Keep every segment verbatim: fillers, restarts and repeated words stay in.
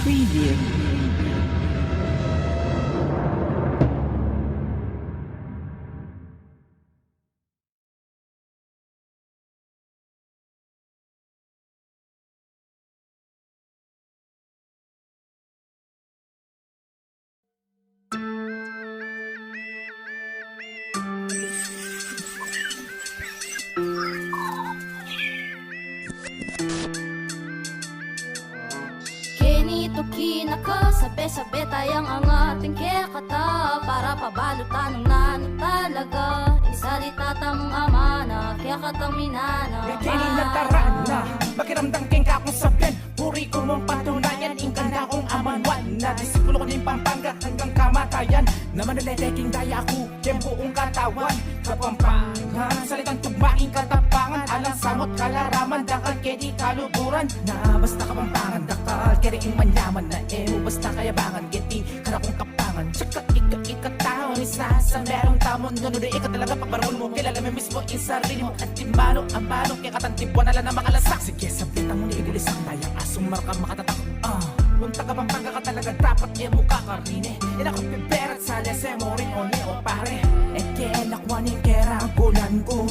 Preview. Keni tuki na ka, sabe-sabe tayang angat ing kekata, para pabalutan nung nanu talaga ing salita tamung amana, kekatang minana. Keni na, tara na, makiramdam keng kakung sabian, buri ku mung patunayan, ing ganda kung amanuan na disipulo ku ning Pampanga hanggang kamatayan. Na manulete king daya ku keng buung katawan. Kapampangan, salitang tugma ing katapangan, alang samut kalaraman, dakal keni kaluguran. Na basta Kapampangan, dakal keni ing manyaman, na e mu basta kayabangan, keti karakung Kapangan. Tsaka ika, ika tau ni sasa, merong tamung nunudi, ika talaga pagbarul mu, kilala mu mismu ing sarili mu, at di manu a manu, kekatang tibuan ala na makalasa. Sige, sabitan mu ni igulisak, dayang asung marka makatatak. Ah, kung taga Pampanga ka talaga, dapat e mu kakarine. Ina ko pibera't sale, se mo rin o ni o pare. E ke nakwan ing keragulan ku,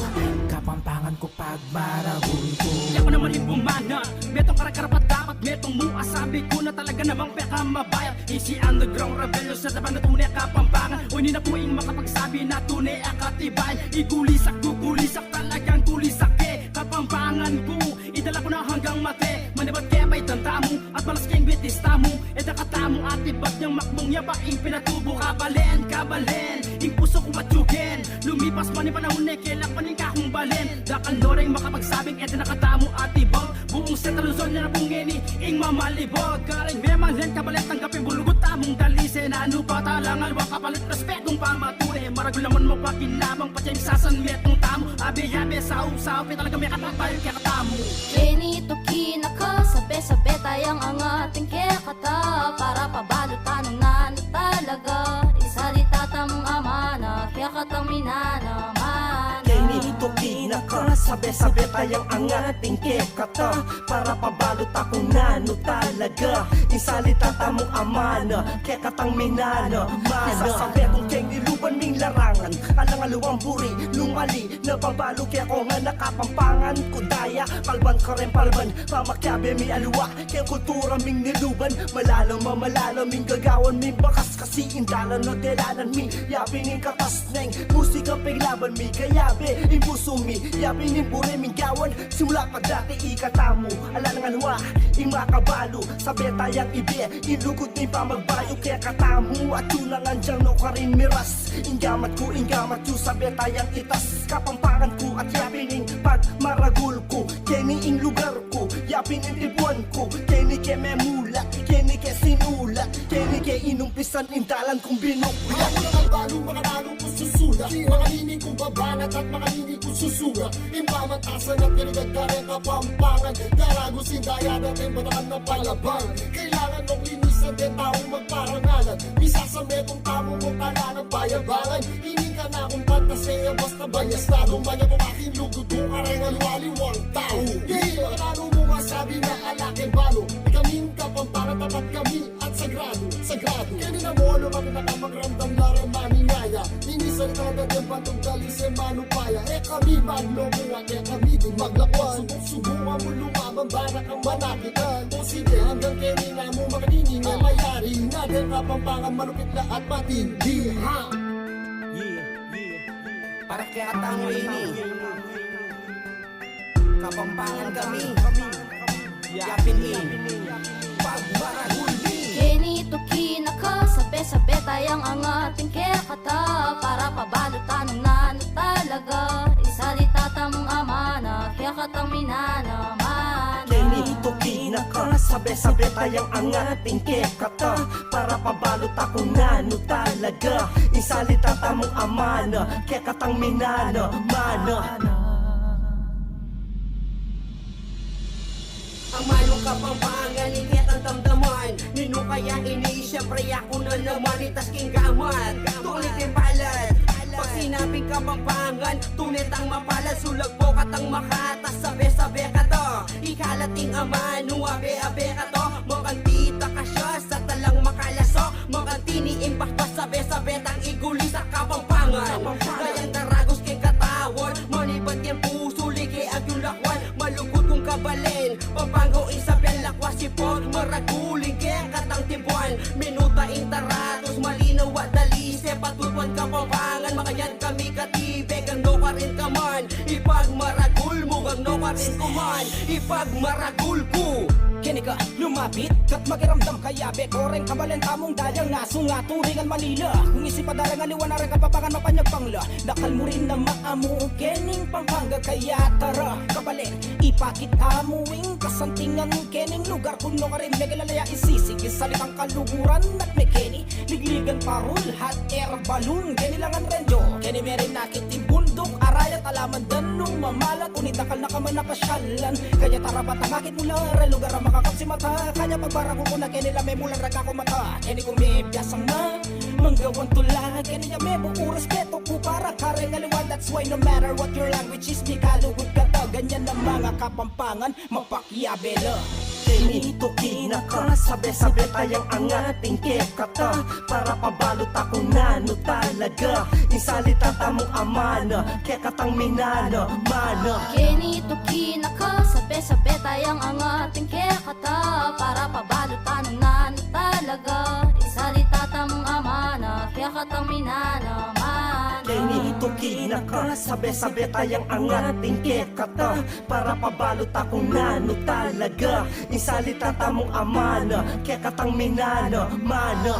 Kapampangan ku pagmaragul ku. Yaku naman ing bumana, metung kara-karapat-dapat, metung mu a sabi ku na talaga namang pekamabayat. Isi underground rebellion sa daban na tune Kapampangan. O ini na pu ing makapagsabi na tune a katibayan. Igulisak, gugulisak, talagang gulisak ke Kapampangan ku. Idala ku na hanggang mate, manibat ke baitan tamu, at balas keng bitis tamu. E da katamu atibat yang makmung ya ba ing pinatubu. Kabalen, kabalen, ing pusu ku batyugen. Lumipas man ing panahun, e ke la pa ning kakumbalen. Dakal no reng makapagsabing e da na katamu atibat. Buung Central Luzon ya na pu ngeni ing mamalibot. Kareng memalen, kabalen, tanggapin bulugud tamung dalise. Nanu pa talang aliwang kapalit, respetung pamatune. Maragul naman mapakinabang, patse misasan metung tamu. Abe-abe, saup-saup, e talaga mekapagbayu kekatamu. Keni tuki na ka, sabe-sabe tayang angat ing kekata, para pabalutan nung nanu talaga ing salita tamung amana, kekatang minana, mana. Keni tuki na ka, sabe-sabe tayang angat ing kekata, para pabalutan kung nanu talaga ing salita tamung amana, kekatang minana, mana. Sasabe kung keng iluban ming larangan, alang aliwang buri, lumali, nababalu ke kongan a Kapampangan ku daya, palban kareng palban, pamakiabe mi aliwa keng kultura ming niluban. Malalam a malalam ing gagawan ming bakas, kasi ing dalan a delanan mi, ya pin ing katas neng musika peglaban mi. Kayabe ing pusu mi, ya pin ing buri ming gawan. Simula pa dati ikatamu, ala nang aliwa ing makabalu. Sabe tayang ibe ing lugud ning pamagbayu kekatamu, at yu na ngan dyang nukarin miras. Ing gamat ku, ing gamat yu, sabe tayang itas. Kapampangan ku at ya pin ing pagmaragul ku. Keni ing lugar ku, ya pin ing tibuan ku. Keni ke memulat, keni ke sinulat, keni ke inumpisan ing dalan kung binuklat. Aku na ngan balu, makatalu kung susulat, makanini kung babanat at makanini kung susulat. Ing pamatasan at keni kagare Kapampangan, daragu sindaya dating batakan na palaban. Kailangan nung linisan de tau magparangalan. Misasametung tamu mung talanang payabangan. Ini ka na kung pantasaya, basta bayastadu. Manya kung aking lugud kung areng aliwaliwang tau. Di makatalu mung asabi na ala ke balu. Ikaming Kapampangan, tapat kami at sagradu, sagradu. Keni na molo kami nakamagramdam na remaninaya. Ini salita dating bantug dalise manupaya. E kami magloku at e kami din maglakwan. Subuk-subukan mu lumaban, bana kang manakitan. O sige, hanggang keni na mu makanini na mayari na deng Kapampangan, malupit na at matindi, ha? Para kekatamu ini, Kapampangan kami, ya pin ing pagmaragul mi. Keni tuki na ka, sabe-sabe tayang angat ing kekata, para pabalutan nung nanu talaga ing salita tamung amana, kekatang minana, mana. Keni tuki na ka, sabe-sabe tayang angat ing kekata, para pabalutan kung nanu talaga ing salita tamung amana, kekatang minana, mana. Amanung Kapampangan, ing ketang damdaman. Ninu kaya ini, siyempre aku na naman, itas king gamat, tulik king palad. Pag sinabing Kapampangan, tune tang mapalad, sulagpo ka tang makatas, sabe-sabe ka to. Ikalat ing amanu, abe-abe ka to. Makanti ta ka siya, Ipagmaragul ing kekatang tibuan, minuta ing taratus, malinaw at dali, sepat tutuan Kapampangan, makanyad kami katibe, gangno karin kaman. Ipagmaragul mu, gangno karin kuman, ipagmaragul ku. Keni ka lumapit, kat makiramdam ka, yabe ko reng kabalen tamung dayang nasunga turingan Manila. Kung isip a darang aliwa na reng Kapampangan, mapanyag pangla. Dakal mu rin na maamu kening Pampanga, kaya tara, kabalen, ipakit tamu ing kasantingan kening lugar, kunno karin mekilalaya, isisig ing salitang kaluguran at mekeni ligligan, parul, hot air balloon, keni langan renjo, keni merin nakit ing bunduk, arayat, alaman, danum, mamalat, unit dakal na kaman a pasyalan. Kaya tara, bata, makit mu la reng lugar a makakapsi mata, kaya pagmaragul ku na keni la memulan ragak o mata, keni ku mebiasang ma manggawan tula, keni ya mebu respeto ku para kareng aliwa. That's why no matter what your language is, Mikalugud ka ta, ganyan a manga Kapampangan, mapakiabe la. Keni tuki na ka, sabe-sabe tayang angat ing kekata, para pabalu ta kung nanu talaga ing salita tamung amana, kekatang minana, mana. Keni tuki na ka, sabe-sabe tayang angat ing kekata, para pabalu ta nung nanu talaga ing salita tamung amana, kekatang minana, mana. Keni tuki na ka, sabe-sabe tayang angat ing kekata, para pabalu ta kung nanu talaga ing salita tamung amana, kekatang minana, mana.